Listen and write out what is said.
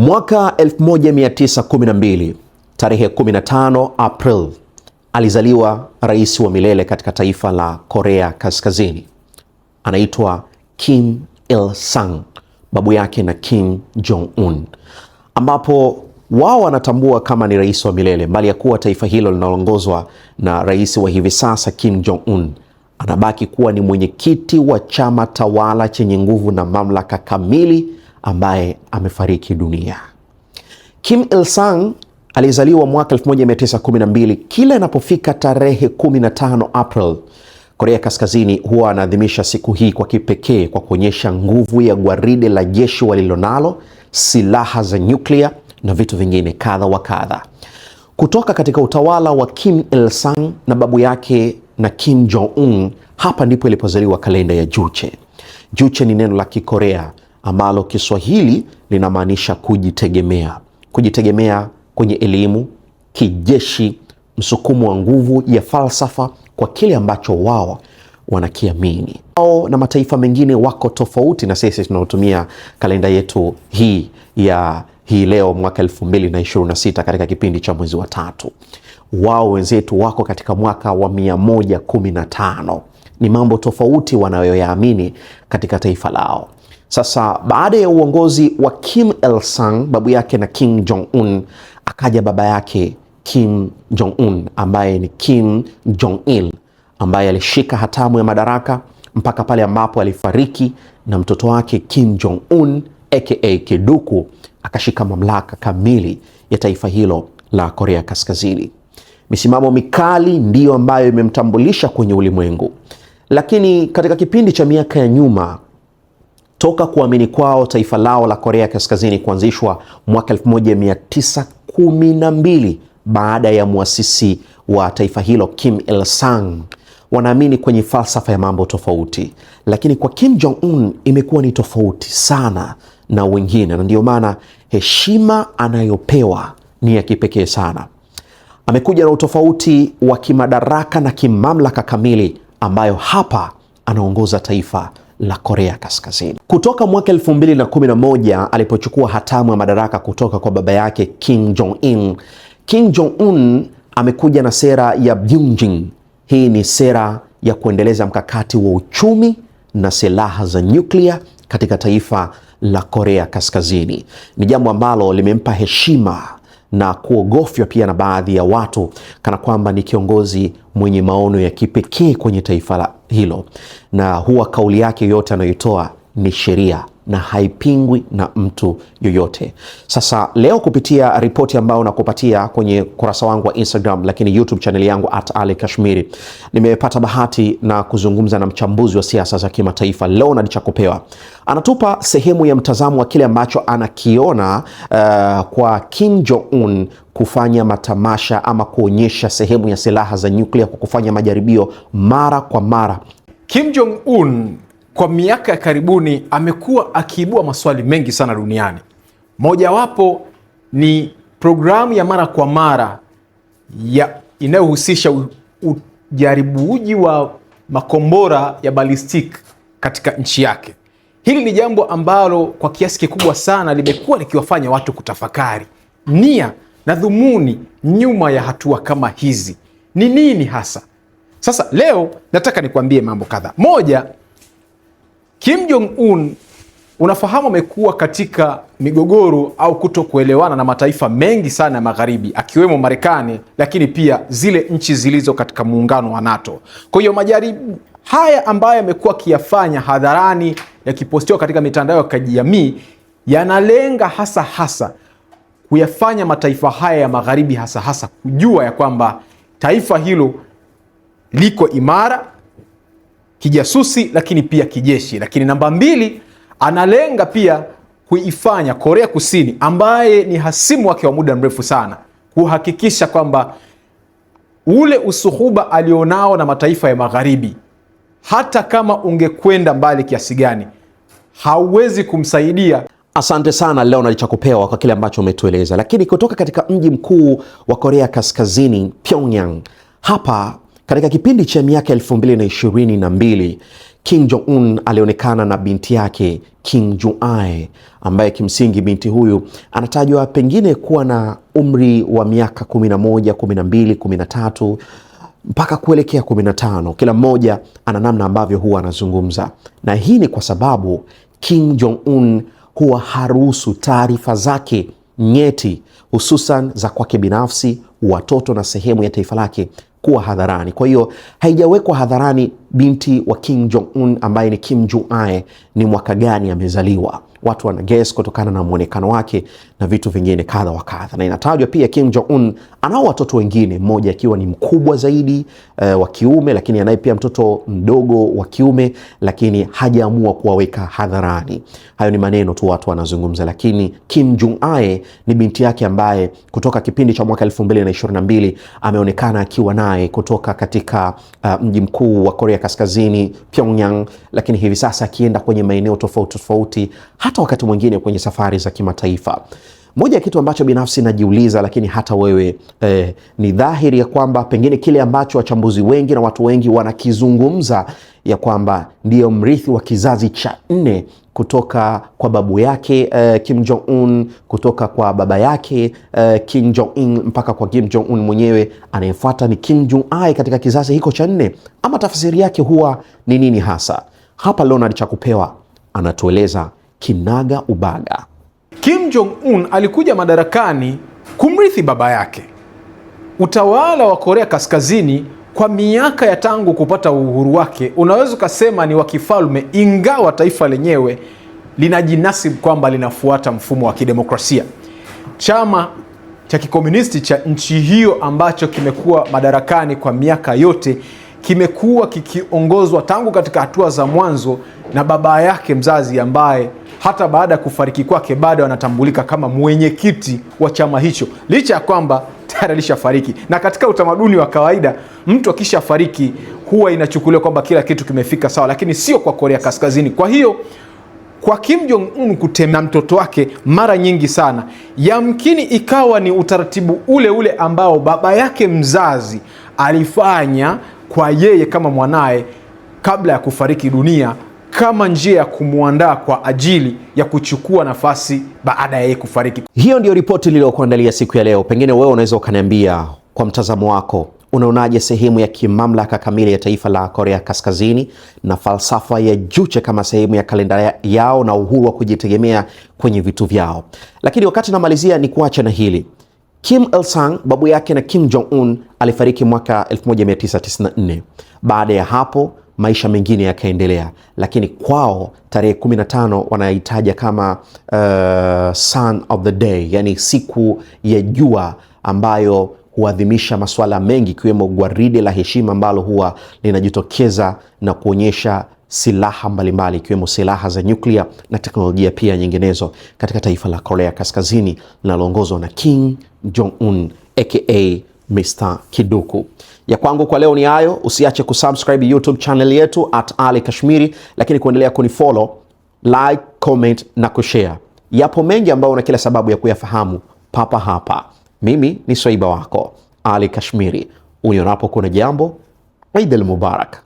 Mwaka 1912 tarehe 15 April alizaliwa rais wa milele katika taifa la Korea Kaskazini. Anaitwa Kim Il Sung, babu yake na Kim Jong Un, ambapo wao wanatambua kama ni rais wa milele, mbali ya kuwa taifa hilo linaloongozwa na rais wa hivi sasa Kim Jong Un, anabaki kuwa ni mwenyekiti wa chama tawala chenye nguvu na mamlaka kamili ambaye amefariki dunia. Kim Il Sung alizaliwa mwaka 1912. Kila inapofika tarehe 15 April, Korea Kaskazini huwa anaadhimisha siku hii kwa kipekee kwa kuonyesha nguvu ya gwaride la jeshi walilonalo, silaha za nyuklia na vitu vingine kadha wa kadha. Kutoka katika utawala wa Kim Il Sung na babu yake na Kim Jong Un, hapa ndipo ilipozaliwa kalenda ya Juche. Juche ni neno la Kikorea ambalo Kiswahili linamaanisha kujitegemea. Kujitegemea kwenye elimu, kijeshi, msukumo wa nguvu ya falsafa kwa kile ambacho wao wanakiamini. Wao na mataifa mengine wako tofauti na sisi tunaotumia kalenda yetu hii ya hii leo mwaka 2026 katika kipindi cha mwezi wa tatu. Wao wenzetu wako katika mwaka wa 115. Ni mambo tofauti wanayoyaamini katika taifa lao. Sasa baada ya uongozi wa Kim Il Sung, babu yake na Kim Jong Un, akaja baba yake Kim Jong Un ambaye ni Kim Jong Il, ambaye alishika hatamu ya madaraka mpaka pale ambapo alifariki na mtoto wake Kim Jong Un aka Kiduku akashika mamlaka kamili ya taifa hilo la Korea Kaskazini. Misimamo mikali ndiyo ambayo imemtambulisha kwenye ulimwengu, lakini katika kipindi cha miaka ya nyuma toka kuamini kwao taifa lao la Korea Kaskazini kuanzishwa mwaka 1912 baada ya muasisi wa taifa hilo Kim Il Sung, wanaamini kwenye falsafa ya mambo tofauti, lakini kwa Kim Jong Un imekuwa ni tofauti sana na wengine, na ndiyo maana heshima anayopewa ni ya kipekee sana. Amekuja na utofauti wa kimadaraka na kimamlaka kamili ambayo hapa anaongoza taifa la Korea Kaskazini. Kutoka mwaka 2011 alipochukua hatamu ya madaraka kutoka kwa baba yake Kim Jong Un, Kim Jong Un amekuja na sera ya Byungjin. Hii ni sera ya kuendeleza mkakati wa uchumi na silaha za nyuklia katika taifa la Korea Kaskazini. Ni jambo ambalo limempa heshima na kuogofywa pia na baadhi ya watu kana kwamba ni kiongozi mwenye maono ya kipekee kwenye taifa hilo, na huwa kauli yake yote anayoitoa ni sheria na haipingwi na mtu yoyote. Sasa leo kupitia ripoti ambayo nakupatia kwenye kurasa wangu wa Instagram, lakini YouTube channel yangu at Ali Kashmiri, nimepata bahati na kuzungumza na mchambuzi wa siasa za kimataifa Leonard Chakupewa. Anatupa sehemu ya mtazamo wa kile ambacho anakiona kwa Kim Jong Un kufanya matamasha ama kuonyesha sehemu ya silaha za nyuklia kwa kufanya majaribio mara kwa mara. Kim Jong Un kwa miaka ya karibuni amekuwa akiibua maswali mengi sana duniani. Mojawapo ni programu ya mara kwa mara ya inayohusisha ujaribuji wa makombora ya balistiki katika nchi yake. Hili ni jambo ambalo kwa kiasi kikubwa sana limekuwa likiwafanya watu kutafakari nia na dhumuni nyuma ya hatua kama hizi ni nini hasa. Sasa leo nataka nikuambie mambo kadhaa. Moja, Kim Jong Un unafahamu amekuwa katika migogoro au kutokuelewana na mataifa mengi sana ya magharibi akiwemo Marekani, lakini pia zile nchi zilizo katika muungano wa NATO. Kwa hiyo majaribu haya ambayo amekuwa akiyafanya hadharani, yakipostiwa katika mitandao ya kijamii, yanalenga hasa hasa kuyafanya mataifa haya ya magharibi hasa hasa kujua ya kwamba taifa hilo liko imara kijasusi lakini pia kijeshi. Lakini namba mbili, analenga pia kuifanya Korea Kusini ambaye ni hasimu wake wa muda mrefu sana kuhakikisha kwamba ule usuhuba alionao na mataifa ya magharibi, hata kama ungekwenda mbali kiasi gani, hauwezi kumsaidia. Asante sana Leonard Chakupewa kwa kile ambacho umetueleza. Lakini kutoka katika mji mkuu wa Korea Kaskazini, Pyongyang, hapa katika kipindi cha miaka 2022 Kim Jong Un alionekana na binti yake Kim Jong Ae, ambaye kimsingi binti huyu anatajwa pengine kuwa na umri wa miaka 11, 12, 13 mpaka kuelekea 15. Kila mmoja ana namna ambavyo huwa anazungumza, na hii ni kwa sababu Kim Jong Un huwa haruhusu taarifa zake nyeti, hususan za kwake binafsi, watoto na sehemu ya taifa lake kuwa hadharani. Kwa hiyo haijawekwa hadharani binti wa Kim Jong Un ambaye ni Kim Jong Ae ni mwaka gani amezaliwa. Watu wana guess kutokana na mwonekano wake na vitu vingine kadha wa kadha, na inatajwa pia Kim Jong Un anao watoto wengine, mmoja akiwa ni mkubwa zaidi wa kiume, lakini anaye pia mtoto mdogo wa kiume, lakini hajaamua kuwaweka hadharani. Hayo ni maneno tu watu wanazungumza, lakini Kim Jong Ae ni binti yake ambaye kutoka kipindi cha mwaka 2022 ameonekana akiwa naye kutoka katika mji mkuu wa Korea Kaskazini Pyongyang, lakini hivi sasa akienda kwenye maeneo tofauti tofauti, hata wakati mwingine kwenye safari za kimataifa. Moja ya kitu ambacho binafsi najiuliza, lakini hata wewe ni dhahiri ya kwamba pengine kile ambacho wachambuzi wengi na watu wengi wanakizungumza ya kwamba ndiyo mrithi wa kizazi cha nne kutoka kwa babu yake Kim Jong Un, kutoka kwa baba yake Kim Jong Il mpaka kwa Kim Jong Un mwenyewe, anayefuata ni Kim Jong Ae katika kizazi hiko cha nne, ama tafsiri yake huwa ni nini hasa? Hapa Leonard Chakupewa anatueleza kinaga ubaga. Kim Jong Un alikuja madarakani kumrithi baba yake. Utawala wa Korea Kaskazini kwa miaka ya tangu kupata uhuru wake unaweza ukasema ni wa kifalme, ingawa taifa lenyewe linajinasibu kwamba linafuata mfumo wa kidemokrasia. Chama cha kikomunisti cha nchi hiyo ambacho kimekuwa madarakani kwa miaka yote kimekuwa kikiongozwa tangu katika hatua za mwanzo na baba yake mzazi ambaye hata baada ya kufariki kwake bado anatambulika kama mwenyekiti wa chama hicho, licha ya kwamba tayari alishafariki. Na katika utamaduni wa kawaida, mtu akishafariki huwa inachukuliwa kwamba kila kitu kimefika sawa, lakini sio kwa Korea Kaskazini. Kwa hiyo kwa Kim Jong Un kutema mtoto wake mara nyingi sana, yamkini ikawa ni utaratibu ule ule ambao baba yake mzazi alifanya kwa yeye kama mwanaye kabla ya kufariki dunia, kama njia ya kumwandaa kwa ajili ya kuchukua nafasi baada ya yeye kufariki. Hiyo ndiyo ripoti niliyokuandalia siku ya leo. Pengine wewe unaweza ukaniambia kwa mtazamo wako, unaonaje sehemu ya kimamlaka kamili ya taifa la Korea Kaskazini na falsafa ya Juche kama sehemu ya kalenda yao na uhuru wa kujitegemea kwenye vitu vyao? Lakini wakati namalizia, ni kuacha na hili. Kim Il Sung, babu yake na Kim Jong Un, alifariki mwaka 1994. Baada ya hapo maisha mengine yakaendelea, lakini kwao tarehe 15 wanaitaja kama Sun of the Day, yani siku ya jua ambayo huadhimisha masuala mengi ikiwemo gwaride la heshima ambalo huwa linajitokeza na kuonyesha silaha mbalimbali ikiwemo silaha za nyuklia na teknolojia pia nyinginezo katika taifa la Korea Kaskazini linaloongozwa na Kim Jong Un aka Mr. Kiduku. Ya kwangu kwa leo ni hayo. Usiache kusubscribe YouTube channel yetu at Ali Kashmiri, lakini kuendelea kunifollow, like, comment na kushare. Yapo mengi ambayo una kila sababu ya kuyafahamu papa hapa. Mimi ni swaiba wako Ali Kashmiri. Unionapo kuna jambo, Eid al Mubarak.